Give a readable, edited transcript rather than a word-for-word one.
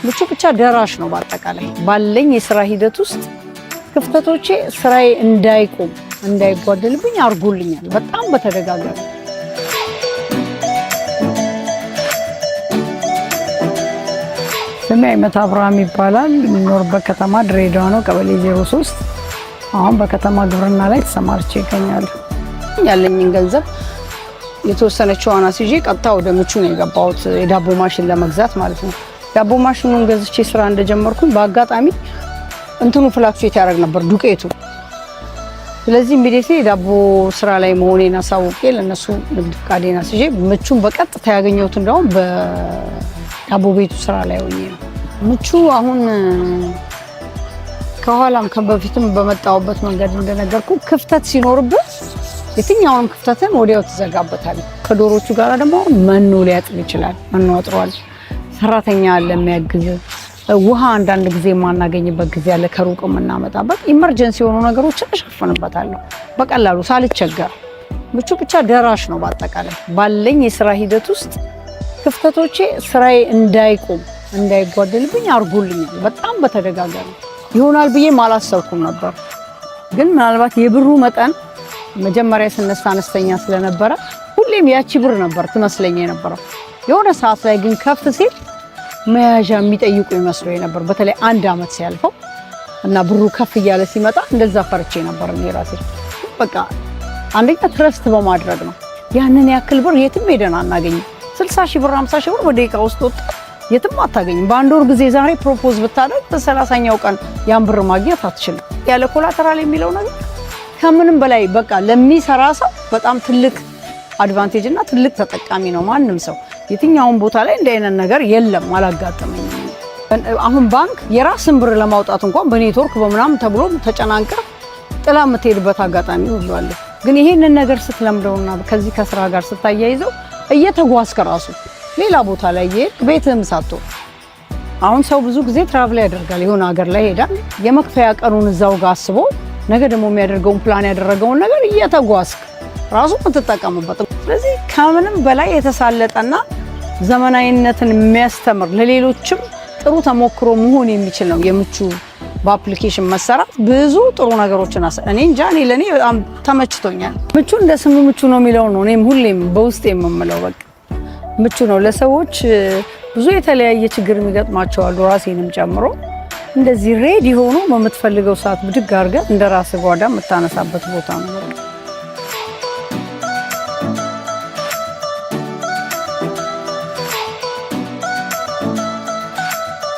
ምቹ ብቻ ደራሽ ነው። በአጠቃላይ ባለኝ የስራ ሂደት ውስጥ ክፍተቶቼ ስራዬ እንዳይቆም፣ እንዳይጓደልብኝ አድርጎልኛል በጣም በተደጋጋሚ። ስሜ አይመት አብርሃም ይባላል። የምኖርበት ከተማ ድሬዳዋ ነው፣ ቀበሌ 03። አሁን በከተማ ግብርና ላይ ተሰማርቼ ይገኛሉ። ያለኝን ገንዘብ የተወሰነችዋን አስይዤ ቀጥታ ወደ ምቹ ነው የገባሁት፣ የዳቦ ማሽን ለመግዛት ማለት ነው። ዳቦ ማሽኑን ገዝቼ ስራ እንደጀመርኩኝ በአጋጣሚ እንትኑ fluctuate ያደርግ ነበር ዱቄቱ። ስለዚህ immediately የዳቦ ስራ ላይ መሆኔን አሳውቄ ለእነሱ ንግድ ፍቃዴን አስይዤ ምቹን በቀጥታ ያገኘሁት እንደውም በዳቦ ቤቱ ስራ ላይ ሆኜ ነው። ምቹ አሁን ከኋላም ከበፊትም በመጣሁበት መንገድ እንደነገርኩ ክፍተት ሲኖርበት የትኛውንም ክፍተትን ወዲያው ትዘጋበታል። ከዶሮቹ ጋር ደግሞ መኖ ሊያጥብ ይችላል። መኖ አጥሯል። ሰራተኛ አለ የሚያግዝ። ውሃ አንዳንድ ጊዜ የማናገኝበት ጊዜ አለ፣ ከሩቅ የምናመጣበት። Emergency የሆኑ ነገሮችን እሸፍንበታለሁ በቀላሉ ሳልቸገር። ምቹ ብቻ ደራሽ ነው። በአጠቃላይ ባለኝ የስራ ሂደት ውስጥ ክፍተቶቼ ስራዬ እንዳይቆም፣ እንዳይጓደልብኝ አድርጎልኛል። በጣም በተደጋጋሚ ይሆናል ብዬ አላሰብኩም ነበር፣ ግን ምናልባት የብሩ መጠን መጀመሪያ ስነሳ አነስተኛ ስለነበረ ሁሌም ያቺ ብር ነበር ትመስለኝ የነበረው። የሆነ ሰዓት ላይ ግን ከፍ ሲል መያዣ የሚጠይቁ ይመስለኝ ነበር። በተለይ አንድ አመት ሲያልፈው እና ብሩ ከፍ እያለ ሲመጣ እንደዛ ፈርቼ ነበር እኔ ራሴ። በቃ አንደኛ trust በማድረግ ነው። ያንን ያክል ብር የትም ሄደን አናገኝም። 60 ሺህ ብር፣ 50 ሺህ ብር በደቂቃ ውስጥ ወጣ የትም አታገኝም። በአንድ ወር ጊዜ ዛሬ propose ብታደርግ በ30ኛው ቀን ያን ብር ማግኘት አትችልም። ያለ collateral የሚለው ነገር ከምንም በላይ በቃ ለሚሰራ ሰው በጣም ትልቅ advantage እና ትልቅ ተጠቃሚ ነው። ማንም ሰው የትኛውን ቦታ ላይ እንዲህ አይነት ነገር የለም፣ አላጋጠመኝም። አሁን ባንክ የራስን ብር ለማውጣት እንኳን በኔትወርክ በምናምን ተብሎ ተጨናንቀ ጥላ የምትሄድበት አጋጣሚ ሁሉ አለ። ግን ይሄንን ነገር ስትለምደውና ከዚህ ከስራ ጋር ስታያይዘው እየተጓዝክ ራሱ ሌላ ቦታ ላይ እየሄድክ ቤትህም ሳትሆን፣ አሁን ሰው ብዙ ጊዜ travel ያደርጋል። የሆነ ሀገር ላይ ሄዳል። የመክፈያ ቀኑን እዛው ጋር አስቦ ነገ ደግሞ የሚያደርገውን ፕላን ያደረገውን ነገር እየተጓዝክ ራሱ የምትጠቀምበት። ስለዚህ ከምንም በላይ የተሳለጠና ዘመናዊነትን የሚያስተምር፣ ለሌሎችም ጥሩ ተሞክሮ መሆን የሚችል ነው። የምቹ በ application መሰራት ብዙ ጥሩ ነገሮችን እኔ እንጃ፣ እኔ ለእኔ በጣም ተመችቶኛል። ምቹ እንደ ስሙ ምቹ ነው የሚለው ነው እኔም ሁሌም በውስጥ የምምለው፣ በቃ ምቹ ነው። ለሰዎች ብዙ የተለያየ ችግር የሚገጥማቸው አሉ፣ ራሴንም ጨምሮ። እንደዚህ ready ሆኖ በምትፈልገው ሰዓት ብድግ አድርገህ እንደ ራስ ጓዳ የምታነሳበት ቦታ ነው።